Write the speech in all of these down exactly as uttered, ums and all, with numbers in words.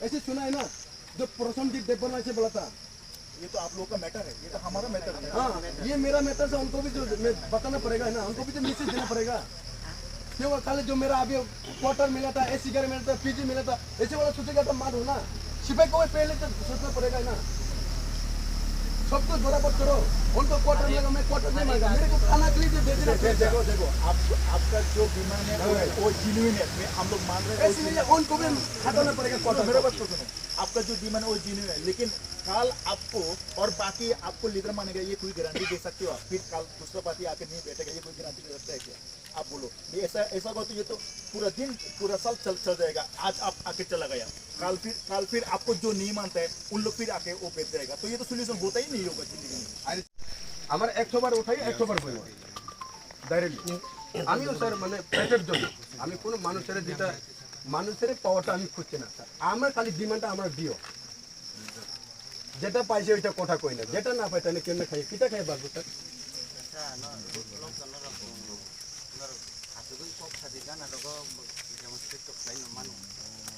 ऐसे सुना है ना, जो प्रशांत जी देवबर्मा ऐसे बोला था। ये तो आप लोगों का मैटर है, ये तो हमारा मैटर नहीं है। हाँ, ये मेरा मैटर से उनको भी जो मैं बताना पड़ेगा, है ना, उनको भी तो मैसेज देना पड़ेगा। क्यों, कल जो मेरा अभी क्वार्टर मिला था, एसी घर मिला था, पीजी मिला था, ऐसे वाला सोचेगा तो मार हो ना। सिपाही को भी पहले तो सोचना पड़ेगा, है ना। सब कुछ बराबर करो, उनको क्वार्टर मिलेगा, मैं क्वार्टर नहीं मांगा, मेरे को खाना के लिए जो भेज रहे हैं, देखो, देखो, आप, आपका जो डिमांड है, वो, वो जेन्युइन है, मैं, हम लोग मान रहे हैं, ऐसे नहीं है, उनको भी हटाना पड़ेगा क्वार्टर। मेरा बात तो सुनो, आपका जो डिमांड है, वो जेन्युइन है, लेकिन कल आपको और बाकी आपको लीडर मानेगा, ये कोई गारंटी दे सकते हो आप? फिर कल दूसरा पार्टी आके नहीं बैठेगा, ये कोई गारंटी दे सकता है क्या? आप बोलो, ये ऐसा, ऐसा हो तो ये तो पूरा दिन, पूरा साल चल, चल जाएगा। आज आप आके चला गया, कल फिर, कल फिर आपको जो नहीं मानता है, उन लोग फिर आके वो बैठ जाएगा। तो ये तो सॉल्यूशन होता ही नहीं होगा जिंदगी में। আরে, আমার একশো বার উঠাই, একশো বার বলবো। ডাইরেক্টলি। আমিও স্যার, মানে, পেটের জন্য। আমি কোনো মানুষের যেটা, মানুষের পাওয়ারটা আমি খুঁজছি না, স্যার। আমার খালি ডিমান্ডটা আমার দিও। যেটা পাইছে ওইটা কথা কই না, যেটা না পাই তাহলে কেমনে খাই, কিটা খাই বাঁচবো sir?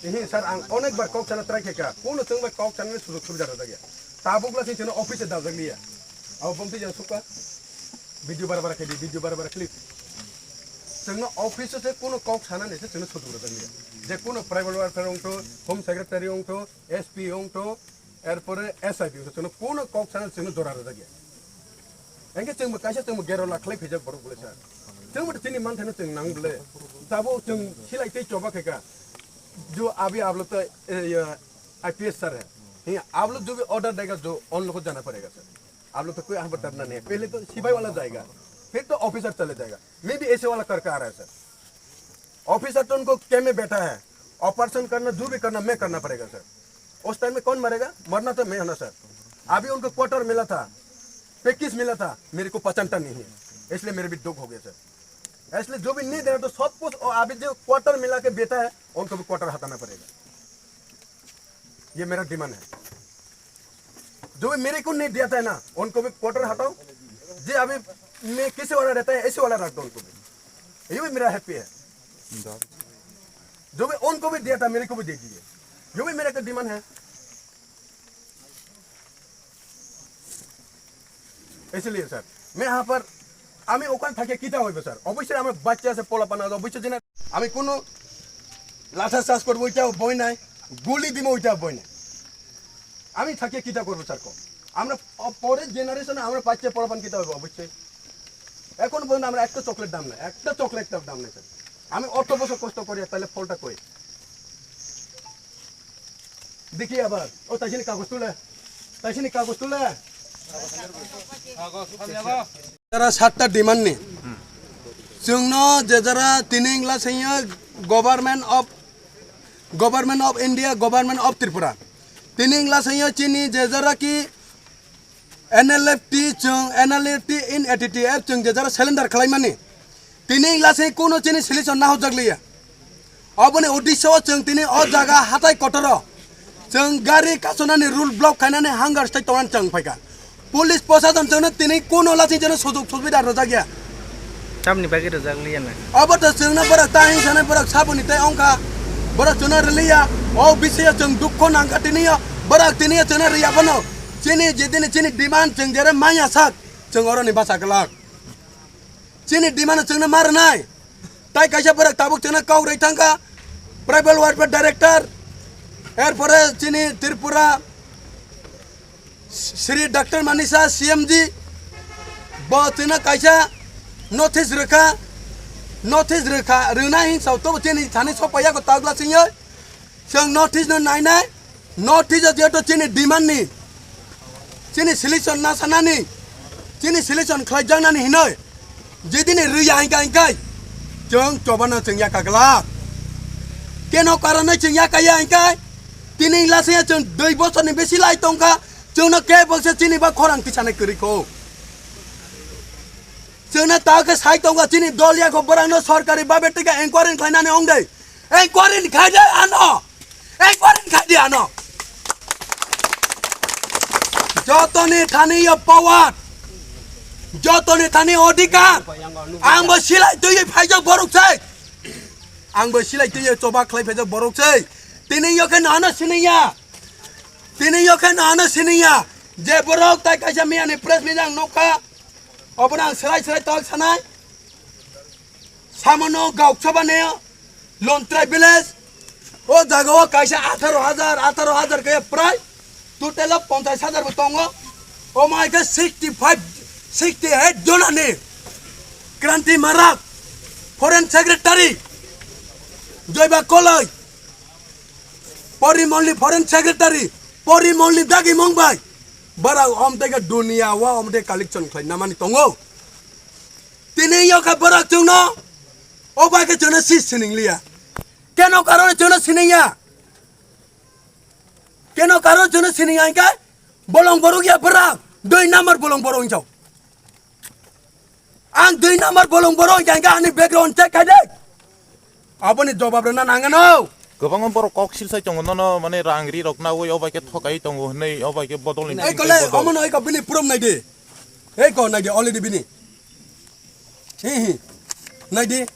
Ehe, sir, ang onekbar kok sana try khe kha. Kuno chwng bai kok sana sujog subida rwjak ya. Tabuk la sing chwngno office dajak liya. Abo bumtwi jang sukha. Video bara bara khe di, video bara bara clip. Chwngno office se kuno kok sana ni se chwngno sujog rwjak liya. Je kuno tribal welfare ongtho, home secretary ongtho, S P ongtho, erpore S I P ongtho, chwngno kuno kok sana chwngno jora rwjak ya. Engke chwngbo kaisa chwngbo gero la khlai phaijak borok bole sa. Chwngbo chini manthano chwng nang bole. Tabo chwng silai tei choba khe ka. Jo abhi aap log to, eh, ye, I P S sir hai. Hi, aap log jo bhi order dega jo on log ko jana padega sir. Aap log to koi hamar darna nahi hai. Pehle to sipai wala jayega. Phir to officer chale jayega. Main bhi aise wala karke aa raha hai sir. Officer to unko camp mein baitha hai. Operation karna, jo bhi karna, main karna padega sir. Us time mein kaun marega? Marna to main hai na sir. Abhi unko quarter mila tha, package mila tha, mere ko pahchantan nahi hai, isliye mere bhi dukh ho gaya sir. Isliye jo bhi nahi dena to sab kuch, aur abhi jo quarter mila ke baitha hai, unko bhi quarter hatana padega. Ye mera demand hai. Jo bhi mere ko nahi diya tha na, unko bhi quarter hatao. Je abhi main kisi wala rehta hai, aise wala rakh do unko bhi. Ye bhi mera happy hai. Jo bhi unko bhi diya tha, mere ko bhi de diye. Ye bhi mera ek demand hai. Isliye sir, main yahan par, ami okan thake kita hoibo sir? Obossoi amar bachcha ase, pola pana ase, obossoi jene ami kono latha charge korbo oitao boi nai, guli dimo oitao boi nai. Ami thake kita korbo sir ko? Amra pore generation amra bachcha pola pana kita hoibo obossoi. Ekhon porjonto amra ekta chocolate dam nai, ekta chocolate dam nai sir. Ami oto bochor kosto kori, tale pholta koi? Dikhi abar. O taisini kagos tule. Taisini kagos tule. Jara satta demand ni. Chwngno je jara tini wngla sengyo Government of, Government of India, Government of Tripura. Tini wngla sengyo chini je jara ki N L F T chwng, N L F T in A T T F chwng je jara cylinder khlaimani. Tini wngla se kuno chini solution nahojak liya. Oboni uddesyo chwng tini o jaga hatai kotoro chwng gari kasonani rule block khainani hunger strike tongani chwng phaikha. Police prosason chwngno tini kuno lasing chwngno sujug subida rwjakya. Tamni bagwi rwjakliya na? Obo to chwngno borok ta hing sanai borok saboni tei ongkha. Borok chwngno rwliya. O bisayo chwng dukho nangkha tiniyo. Borok tiniyo chwngno rwya bono. Chini jedini chini demand chwng jere manya sak chwng oroni bacha glak. Chini demand chwngno ma rwnai. Tai kaisa borok tabuk chwngno kok rwi thangkha. Tribal Welfare Director. Erpore chini Tripura Shri Doctor Manisha C M G bo chwngno kaisa notice rwkha, notice rwkha, rwna hinsao tobo chini thani sopaiya ko tagla singyo. Chwng notice no nainai, notice o jeto chini demand ni, chini solution na sanani, chini solution khlaijaknani hinoi. Jedini rwya hingka hingkai chwng chobano chwng yaka glak. Keno karonoi chwng yakaya hingkai tini lasaya chwng dui bosorni besi lai tongkha, chwngno kebokse chini ba khorang tisanai kwrwi kho. Chwngno ta khe sai tongkha chini dol yako borangno sorkari babe tika enquiry khlainani ongde. Enquiry khaide ano. Enquiry khaide ano. Jotoni thani yo power. Jotoni thani odhikar. Ang bo silai twi phaijak borok sei. Ang bo silai twi choba khlai phaijak borok sei. Tini yo khe nano siniya. Tini yo khe nano siniya. Je borok tai kaisa miyani press meet ang nukha. Obono ang serai serai tok sanai. Samono Gaukchaba ne Lontrai village. O jaga o kaisa atharo hajar, atharo hajar kaya prai. Total o ponchas hajar bo tongo. O mai khe sixty five, sixty eight jona ni. Kranti Marak, Foreign Secretary. Joiba Koloi, Porimolni Foreign Secretary. Porimolni dagi mong bai. Bara om tega dunia wa om de collection khlai namani tongo. Tini yo khe borok chwngno, o bai khe chwngno si sining liya. Keno karon chwngno sining ya? Keno karon chwngno sining ya hingkhe bolong borok ya borok, dui number bolong borok hingchao. Ang dui number bolong borok hingkhe ani background check khai de. Aboni jobab rwna nangano. Kwbangma borok kok silsai tongo, nono mane rang ri rok nawi, o bai khe thokai tongo hwnwi, o bai khe bodol ni Ei kole, omono oi ko bini prom nai de. Ei ko nai de already bini. Hi hi. Nai de.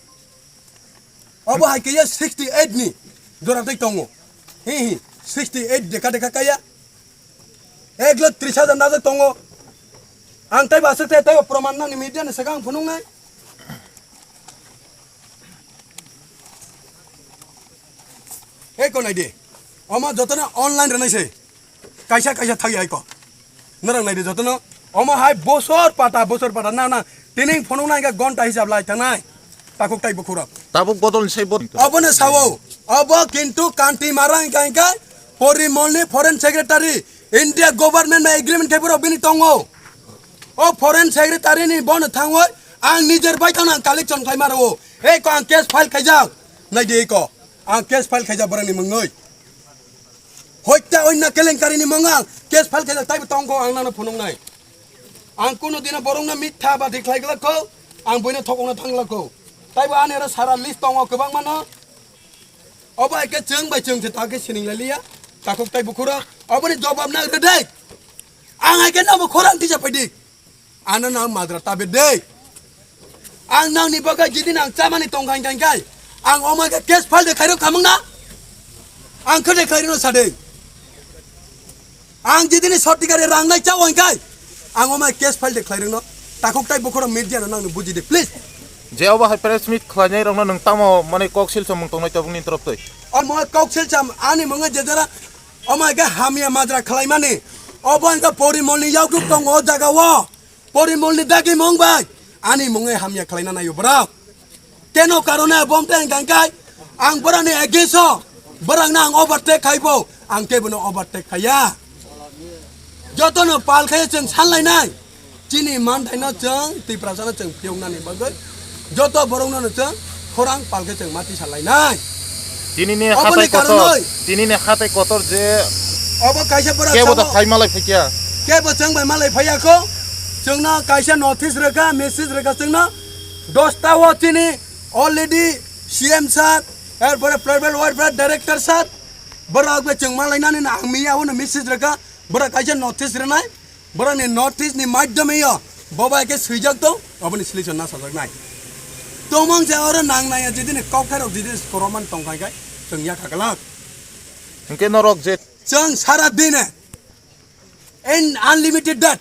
Obo hai khe ya sixty eight ni jora tei tongo. Hi hi. Sixty eight dekha dekha kaya. Ek lakh tris hajar najak tongo. Ang tei ba aswk tei tei proman nang ni media ni saka ang phunuk nai. Ei ko nai di. Omo jotono online rwnai se. Kaisa kaisa thagi hai ko. Norok nai di jotono. Omo hai bosor pata bosor pata na na. Tining phunuk nai ga gonta hisab lai thanai. Takhuk tai bukhurok. Tabuk bodol ni sai bor. Obono sao. Obo kintu kanti marang kai kai. Porimolni foreign secretary. India government bai agreement khai borok bini tongo. O foreign secretary ni bono thangoi ang nijer bai tano ang collection khai maro. Ei ko ang case file khaijak. Nai di ei ko. Ang case file khaijak borok ni mwngnoi. Hoitta onna kelenkari ni mwnga ang case file khaijak taibo tongkho ang nano phunuknai. Ang kuno dino borokno mitha bati khlai glak kho. Ang boino thokokna thang glak kho. Taibo ani oro sara list tongo kwbangma no. Obo hai khe chwng bai chwng se ta khe sining lai liya. Takhuk tai bukhurok. Oboni jobab nang rwdai. Ang hai khe nabo khorang tisa paidi. Ano nang madra tabe dei. Ang nang ni bagwi jidin ang chamani tong khai khai khai. Ang omo hai khe case file de khairok khamung na. Ang khe de khairino sade. Ang jidini sotikari rang nai chao hingkai. Ang omai case file de khlai rwngno. Takhuk tai bukhoro media no nangni buji de, please. Je obo hai press meet khlainai rokno nwng tamo mane kok silsa mung tongnai tabukni torop twi. Omo kok silsa ani mwnga je jara omai ga hamya majra khlaimani. Obo hingka porimolni yauduk tongo o jaga o. Porimolni dagi mung bai ani mungwi hamya khlaina naio borok. Keno karone bom teng gangkai ang borani against o borokno ang overtake khaibo Ang kebono overtake khaiya. Jotono pal khaiya chwng sanlainai. Chini manthaino chwng Tiprasano chwng phiyoknani bagwi joto borokno chwng khorang pal khe chwng ma tisa lainai. Tinini Oboni hatai kotor, karonoi. Tinini hatai kotor je Obo kaisa bwrok kebo da samo. Phai malai phikya. Kebo chwng bai malai phiyakho. Chwngno kaisa notice rwkha, message rwkha chwngno. Dosta o chini already C M sir, erpore tribal welfare director sir, borok bai chwng malainani na ang miya uno message rwkha. Borok kaisa notice rwnai. Borokni notice ni madhyome yo bobai khe swijak tong, oboni solution na sajaknai. Tongmang se oro nang naya jidini kok khairok jidini koroman tong khai khai chwng ya khaklak. Hwnkhe norok je Chwng sara dine in unlimited debt.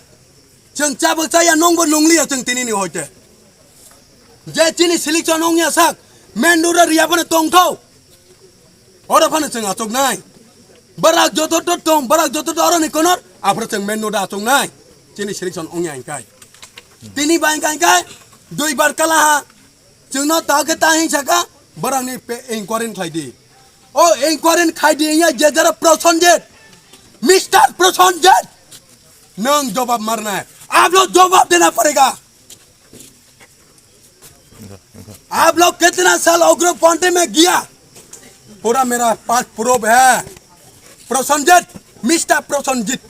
Chwng chabwk chaya nongbo nongliya chwng tinini hoite. Je chini selection ongya sak, main road o riya phano tongthok. Oro phano chwng achuknai. Barak joto to tong, barak joto to oroni konor, aphro chwng main road o achuknai. Chini selection ongya hingkai. Tini bai hingkai, hingkai, duibar kala ha. Chwngno ta khe ta hing saka, barakni pe inquiry khlai di. O inquiry khai di ya je jara Prosenjit. Mister Prosenjit. Nwng jobab marna hai. Aap log jobab dena padega. आप लोग कितना साल उग्रपंथी में गया, पूरा मेरा पास प्रूफ है। प्रसन्नजीत, मिस्टर प्रसन्नजीत,